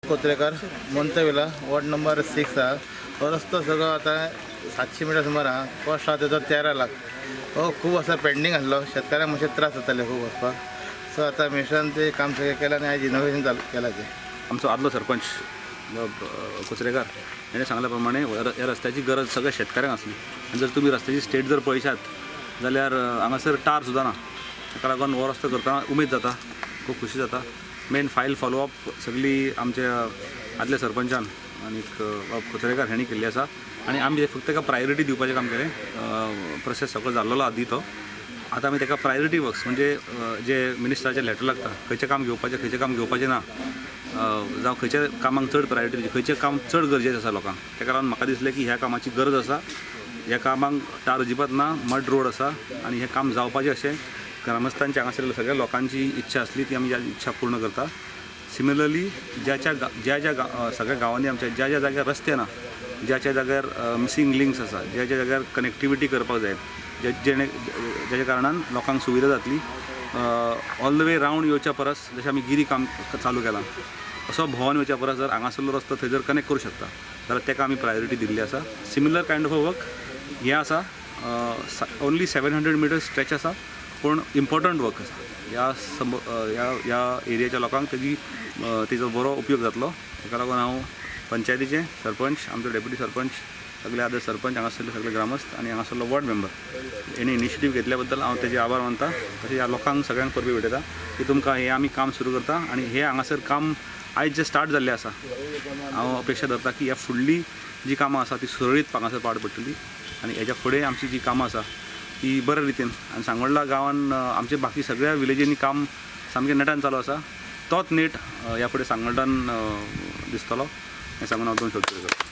Kotrekar, Montavilla, ward number 6 आहा. हो रस्तो सगळो आतां 700 मिटर सुमार आहा. कॉस्ट आहा तेजो 13 लाख. हो खूब असा पेंडींग आसलो, शेतकाऱ्यांक मातशे त्रास जाताले खूब वचपाक. सो आतां मिशन ते काम सगळें केलां आनी आयज इनोग्रेशन चालू केलां तें. आमचो आदलो सरपंच कोचरेकार हेणें सांगल्या प्रमाणे ह्या रस्त्याची गरज सगळ्या शेतकाऱ्यांक आसली. आनी जर तुमी रस्त्याची स्टेट जर पळयशात जाल्यार हांगासर टार सुद्दां ना. ताका लागून हो रस्तो करतना उमेद जाता, खूब खुशी जाता. मेन फायल फॉलोअप सगळी आमच्या आदल्या सरपंचान आनीक कोचरेकार हेणी केल्ली आसा आनी आमी फक्त ताका प्रायोरिटी दिवपाचें काम केलें. प्रोसेस सगळो जाल्लो आदी तो. आतां आमी ताका प्रायोरिटी वर्क्स म्हणजे जे मिनिस्टराचें लेटर लागता खंयचें काम घेवपाचें, खंयचें काम घेवपाचें ना, जावं खंयच्या कामांक चड प्रायोरिटी दिवची, खंयचें काम चड गरजेचें आसा लोकांक. ताका लागून म्हाका दिसलें की ह्या कामाची गरज आसा. ह्या कामांक टार अजिबात ना, मड रोड आसा आनी हें काम जावपाचें अशें ग्रामस्थांच्या हांगासरल्या सगळ्या लोकांची इच्छा आसली, ती आमी इच्छा पूर्ण करता. सिमिलरली ज्या ज्या सगळ्या गांवांनी आमच्या ज्या ज्या जाग्यार रस्ते ना, ज्या ज्या जाग्यार मिसींग लिंक्स आसा, ज्या ज्या जाग्यार कनेक्टिविटी करपाक जाय, जेणे ज्याच्या कारणान लोकांक सुविधा जातली. ऑल the way round येवच्या परस जशें आमी गिरी काम चालू केलां असो भोंवन येवच्या परस जर हांगासरलो रस्तो थंय जर कनेक्ट करूं शकता जाल्यार ताका आमी प्रायोरिटी दिल्ली आसा. Similar kind of a work हें आसा. ओन्ली 700 मिटर्स स्ट्रेच आसा, पूण इम्पॉर्टंट वर्क आसा. ह्या ह्या एरियाच्या लोकांक तेजी तेजो बरो उपयोग जातलो. ताका लागून हांव पंचायतीचे सरपंच, आमचो डेप्युटी सरपंच, सगळे आदर सरपंच, हांगासरले सगळे ग्रामस्थ आनी हांगासरलो वॉर्ड मेंबर हेणी इनिशिएटीव घेतल्या बद्दल हांव तेजे आभार मानता. तशें ह्या लोकांक सगळ्यांक परबी भेटयता की तुमकां हें आमी काम सुरू करता आनी हें हांगासर काम आयज जें स्टार्ट जाल्लें आसा, हांव अपेक्षा धरता की ह्या फुडली जी कामां आसा ती सुरळीत हांगासर पार पडटली आनी हेज्या फुडें आमची जी कामां आसा ती बऱ्या रितीन. आनी सांगोडला गांवान आमचे बाकी सगळ्या विलेजींनी काम सामकें नेटान चालू आसा, तोच नेट ह्या फुडें सांगोड्डान दिसतलो हें सांगून हांव 2 शब्द करतां.